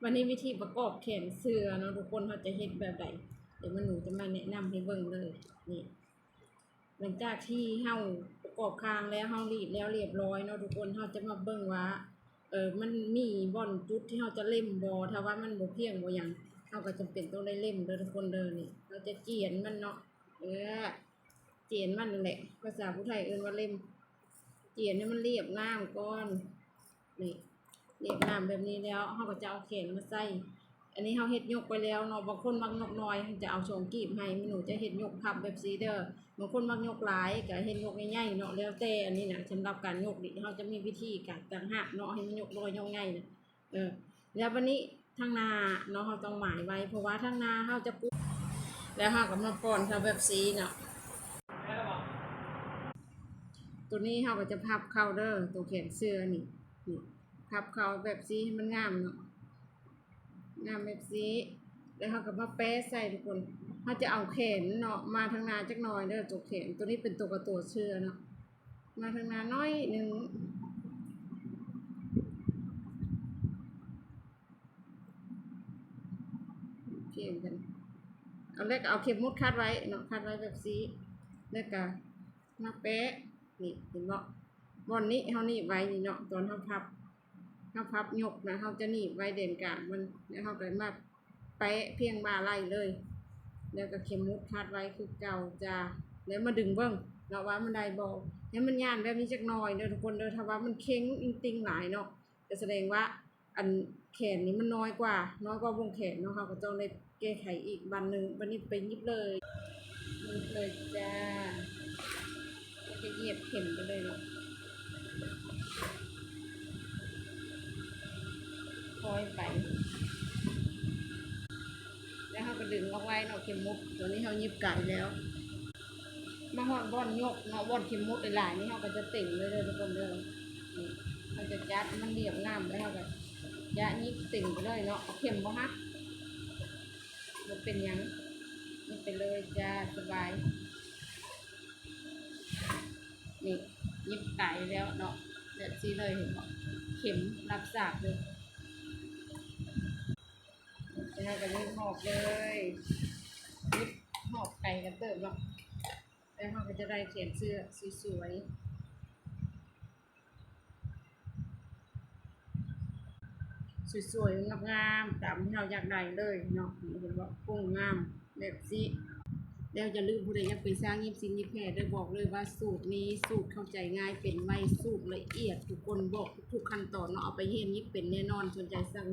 ບັດນີ້ວິທີປະກອບແຂນເສື້ອເນາະທຸກຄົນ ເຮົາຈະເຮັດແບບໃດ? ດຽວມະໜູຈະມາແນະນຳໃຫ້ເບິ່ງເລີຍ. ນີ້ ຫຼັງຈາກທີ່ເຮົາປະກອບຄາງແລ້ວ ເຮົາລີດແລ້ວລຽບຮ້ອຍເນາະທຸກຄົນ ເຮົາຈະມາເບິ່ງວ່າ ເອີ ມັນມີບ່ອນຈຸດທີ່ເຮົາຈະເລັມບໍ່? ຖ້າວ່າມັນບໍ່ພຽງບໍ່ຫຍັງ ເຮົາກໍຈຳເປັນຕ້ອງໄດ້ເລັມເດີທຸກຄົນເດີ. ນີ້ ເຮົາຈະຈຽນມັນເນາະ ເອີ ຈຽນມັນນັ້ນແຫຼະ ພາສາຜູ້ໄທເອີ້ນວ່າເລັມ. ຈຽນໃຫ້ມັນລຽບງາມກ່ອນ. ນີ້ ລຽບງາມແບບນີ້ແລ້ວ ເຮົາກໍຈະເອົາແຂນມາໃສ່. ອັນນີ້ເຮົາເຮັດຍົກໄປແລ້ວເນາະ ບາງຄົນມັກຍົກໜ້ອຍ ເຮົາຈະເອົາສອງກີບໃຫ້. ແມ່ໜູຈະເຮັດຍົກພັບແບບຊີ້ເດີ. ບາງຄົນມັກຍົກຫຼາຍ ກໍເຮັດຍົກໃຫຍ່ໆເນາະ ແລ້ວແຕ່. ອັນນີ້ນະ ສຳລັບການຍົກນີ້ ເຮົາຈະມີວິທີການຕ່າງຫາກເນາະ ໃຫ້ມັນຍົກນ້ອຍຍົກໃຫຍ່ນະ. ເອີ ແລ້ວບັດນີ້ທາງໜ້າເນາະ ເຮົາຕ້ອງໝາຍໄວ້ ເພາະວ່າທາງໜ້າເຮົາຈະປຸ ແລ້ວເຮົາກໍມາປ້ອນເຂົ້າແບບຊີ້ເນາະ. ໂຕນີ້ເຮົາກໍຈະພັບເຂົ້າເດີ ໂຕແຂນເສື້ອນີ້ ນີ້ ພັບເຂົ້າແບບຊີ້ໃຫ້ມັນງາມເນາະ ງາມແບບຊີ້. ແລ້ວເຮົາກໍມາແປະໃສ່ທຸກຄົນ ເຮົາຈະເອົາແຂນເນາະ ມາທາງໜ້າຈັກໜ້ອຍເດີ ໂຕແຂນ ໂຕນີ້ເປັນໂຕກະຕົວເສື້ອເນາະ. ມາທາງໜ້າໜ້ອຍໜຶ່ງ ພຽງກັນ ເອົາ ແລ້ວກໍເອົາເຂັມໝຸດຂັດໄວ້ເນາະ ຂັດໄວ້ແບບຊີ້ ແລ້ວກໍມາແປະ. ນີ້ ເຫັນບໍ່? ບ່ອນນີ້ເຮົາໜີບໄວ້ນີ້ເນາະ ຕອນເຮົາພັບ ເຮົາພັບຍົກນະ ເຮົາຈະໜີບໄວ້ແດນກາງມັນ ແລ້ວເຮົາກໍມາ ແປະພຽງບ່າໄຫຼ່ເລີຍ ແລ້ວກໍເຂັມໝຸດຂັດໄວ້ຄືເກົ່າຈ້າ. ແລ້ວມາດຶງເບິ່ງເນາະວ່າມັນໄດ້ບໍ່ ໃຫ້ມັນຍານແບບນີ້ຈັກໜ້ອຍເດີທຸກຄົນເດີ. ຖ້າວ່າມັນເຄັ່ງອີງຕິ່ງຫຼາຍເນາະ ກໍສະແດງວ່າອັນແຂນນີ້ມັນນ້ອຍກວ່າ ນ້ອຍກວ່າວົງແຂນເນາະ ເຮົາກໍຕ້ອງໄດ້ແກ້ໄຂອີກບັ້ນໜຶ່ງ. ບັດນີ້ໄປຫຍິບເລີຍ ຫຍິບເລີຍຈ້າ. ເຮົາຈະຫຽບເຂັມໄປເລີຍເນາະ ຄ່ອຍໄປ ແລ້ວເຮົາກໍດຶງອອກໄວ້ເນາະ ເຂັມໝຸດ. ຕອນນີ້ເຮົາຫຍິບໄກແລ້ວ ມາຮອດບ່ອນຍົກເນາະ ບ່ອນເຂັມໝຸດຫຼາຍໆນີ້ ເຮົາກໍຈະເຕັງເລີຍເດີທຸກຄົນເດີ. ນີ້ ເຮົາຈະຈັດໃຫ້ມັນລຽບງາມ ແລ້ວເຮົາກໍຈະຫຍິບເຕັງໄປເລີຍເນາະ ເຂັມບໍ່ຫັກ. ບໍ່ເປັນຫຍັງ ນີ້ໄປເລີຍຈ້າ ສະບາຍ. ນີ້ ຫຍິບໄກແລ້ວເນາະ ແບບຊີ້ເລີຍ ເຫັນບໍ່? ເຂັມຮັບສາກເລີຍ. ແລ້ວເຮົາກໍຫຍິບຫອກເລີຍ ຫຍິບຫອກໄກກັນເຕີບເນາະ ແລ້ວເຮົາກໍຈະໄດ້ແຂນເສື້ອສວຍໆ. ສວຍໆ ງາມໆ ຕາມທີ່ເຮົາຢາກໄດ້ເລີຍເນາະ. ເຫັນບໍ່? ໂຄ້ງງາມແບບນີ້ ແລ້ວຢ່າລືມ ຜູ້ໃດຢາກເປັນຊ່າງຫຍິບສິ້ນຫຍິບແພເດີ ບອກເລີຍວ່າສູດນີ້ສູດເຂົ້າໃຈງ່າຍ ເປັນໄວ ສູດລະອຽດ ທຸກຄົນ ບອກທຸກໆຂັ້ນຕອນເນາະ. ເອົາໄປຮຽນຫຍິບເປັນແນ່ນອນ. ສົນໃຈສັ່ງ